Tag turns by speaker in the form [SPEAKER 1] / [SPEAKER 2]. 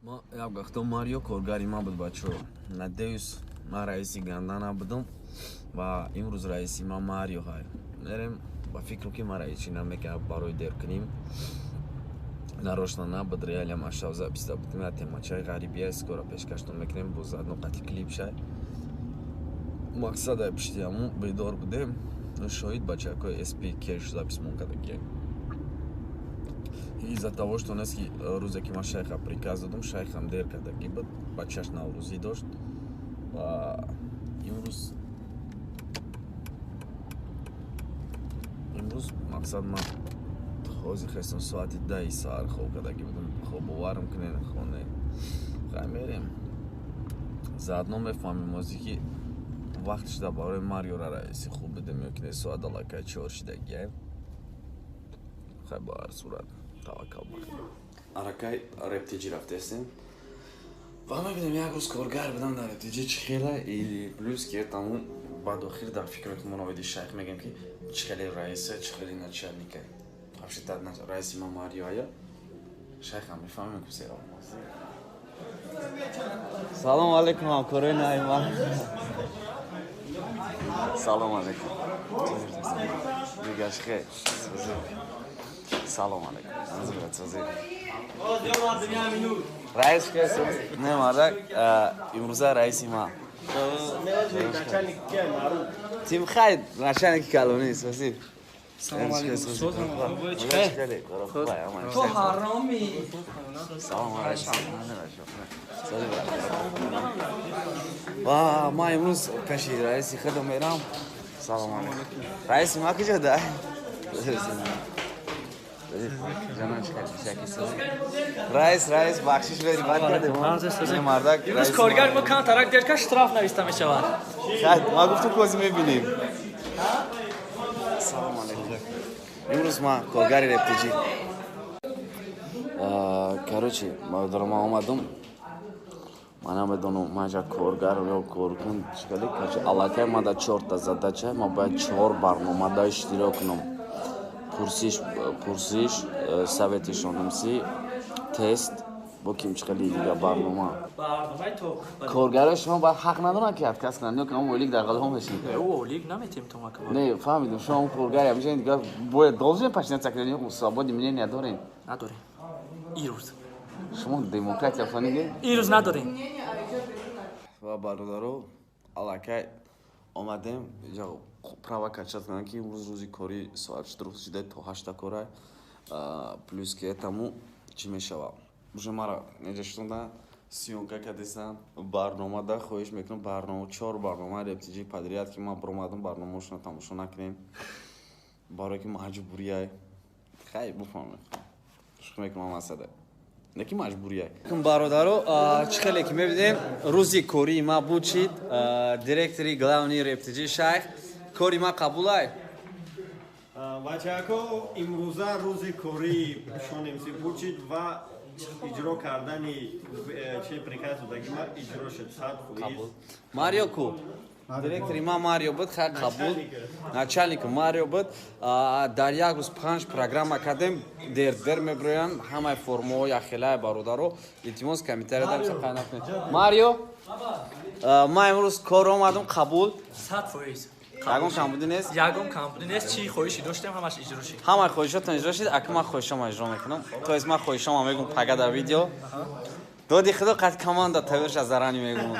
[SPEAKER 1] Ма як вақто Марио коргари ман буд, бачаҳо. Надеюсь, ман раиси ганда набудам ва имрӯз раиси ман Марио ҳай. Мерем, ба фикрам, ки ман раисчӣ намекунам барои дер кунем. Нарочно набуд, реально ма шав запись да будем, я темачаи ғарибия скоро пешкаштон мекунем, бо заодно қати клип шай. Мақсад ай пишти ҳамун бедор будем. Шоҳид бачакои SP кеш запись мон кардагием. Из-за того, что нест, ки рӯзе ки ман шайха приказ додам, шайхам дер кардагӣ буд, бачаш наврӯзӣ дошт ва имрӯз мақсад ман ҳозир хестам, соати 10-и саҳар хоб кардагӣ будам. Хоб боварам кунед, хоне хай мерем, заодно мефаҳмем озе ки вақт шуда барои Мариора раиси хуб бидем ё ки не. Соат аллакай 4 шидагиам. Хай, ба ҳар сурат таваккал ба Худо. Аракай рептиҷи рафтестем ва мебинем, як рӯз коргар будам дар рептиҷи чӣ хела. И плюс ки тамом баъд охир дар фикротмон оиди шайх мегӯем, ки чӣ хеле раиса, чӣ хеле начальника. Вообще-то раиси ма Марио ая, шайхам мефаҳмем ку сера. Салому алайкум, ҳамкорои наима, салому алайкум. Дигаш хел? Салом алайкум. Раис не, мардак, имрӯза раиси ман тим. Хай, начальники калони, спасибо.
[SPEAKER 2] Салом алейкум. То ҳароми.
[SPEAKER 1] Салом алейкум. Ва ман имрӯз пеши раиси худам мерам. Салом алейкум. Раиси ма куҷо да? Раис, раис, бахшиш бери, бад кардем. Мардак.
[SPEAKER 2] Имрӯз коргар мо камтарак дер кард, штраф нависта мешавад.
[SPEAKER 1] Хай, ма гуфтум, кози мебинем. Салом алейкум. Имрӯз ман коргари рептиҷи. Короче, бародаро, ман омадам. Ман намедонам, ман ҷа коргар ё коркун чӣ кали. Короче, аллакай ман да чорта задача, ман бояд чор барномада иштирок кунам. Пурсиш, совети шонамси, тест, бо ким чӣ хели дига барнома.
[SPEAKER 2] Барномаи то.
[SPEAKER 1] Коргарои шумо бояд ҳақ надоранд, ки отказ кунанд, ё ки ҳам ойлик дар ғалон мешин?
[SPEAKER 2] Ойлик наметем то мака.
[SPEAKER 1] Не, фаҳмидам, шумо ҳам коргари ҳамиша дига бояд должен подчиняться кунед, ё свободы мнения дорем?
[SPEAKER 2] Надорем. Ирӯз.
[SPEAKER 1] Шумо демократия фаҳмидед?
[SPEAKER 2] Ирӯз надорем.
[SPEAKER 1] Ва бародаро, аллакай омадем иҷа, права качать кунам, ки имрӯз рӯзи кори соат 4 шида то 8-та кора. Плюс ки этому чӣ мешава, уже мара неҷа шунда съёмка кардесам барномада. Хоҳиш мекунам, барнома, чор барнома рептиҷи подряд, ки ман баромадам, барномаошона тамошо накунем, барое ки маҷбурияй. Хай, буфаҳмед, шӯхӣ мекунам масада, не ки маҷбурияй. Бародаро, чӣ хеле ки мебинем, рӯзи кории ма буд шид. Директори главный рептиҷи шайх, кори ма қабулай?
[SPEAKER 3] Бачако, имрӯза рӯзи кории шонемси буд шид ва иҷро кардани чи приказ додаги ма иҷро шуд 100%.
[SPEAKER 1] Марио ку? Директори ма Марио буд. Хай, қабул. Начальник Марио буд. Дар як рӯз панҷ программа кардем, дер дер мебироянд ҳамаи формаҳо яхелаи. Бародаро, илтимос, комментария дар накунед. Марио, ман имрӯз кор омадам, қабул?
[SPEAKER 2] 100%.
[SPEAKER 1] Ягон камбудӣ нест?
[SPEAKER 2] Ягон камбудӣ нест, чӣ хоҳиши доштем, ҳамаш иҷро шид.
[SPEAKER 1] Ҳамаи хоҳишотон иҷро шид. Ака, ман хоҳишома иҷро мекунам, то есть ман хоҳишома мегум пага дар видео. Доди худо, қад команда тайёрша, зарани мегум.